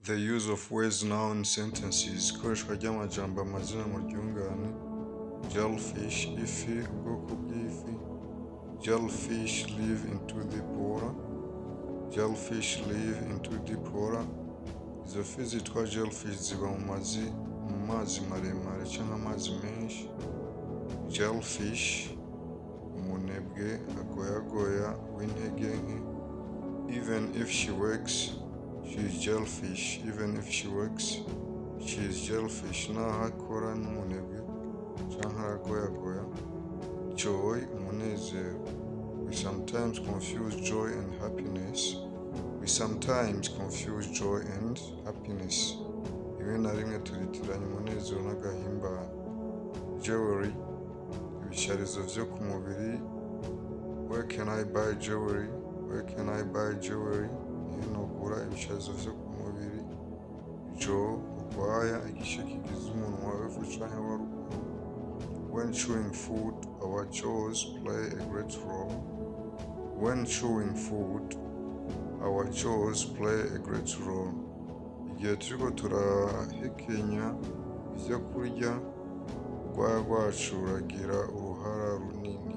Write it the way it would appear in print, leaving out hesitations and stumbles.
The use of words noun sentences, ikoreshwa ry'amajambo amazina mu ryungane. Jellyfish, ifi, ubwoko bw'ifi. Jellyfish live into deep water. Jellyfish live into deep water. Izo fi zitwa jellyfish ziba mu mazi maremare cyangwa amazi menshi. Jellyfish, umunebwe, agoyagoya, w'intege nke. Even if she works, she is jellyfish. Even if she works, she is jellyfish. Naho akora n'umunebwe canke aragoyagoya. Joy, umunezero. We sometimes confuse joy and happiness. We sometimes confuse joy and happiness. Rimwe na rimwe turitiranya umunezero n'agahimbano. Jewelry, ibisharizo vyo ku mubiri. Where can I buy jewelry? Where can I buy jewelry? Nihe nogura ibisharizo vyo ku mubiri? Jaw, urwaya, igice kigize umunwa w'epfo canke wa ruguru. When chewing food, our jaws play a great role. When chewing food, our jaws play a great role. Igihe turiko turahekenya ivyo kurya, urwaya rwacu ruragira uruhara runini.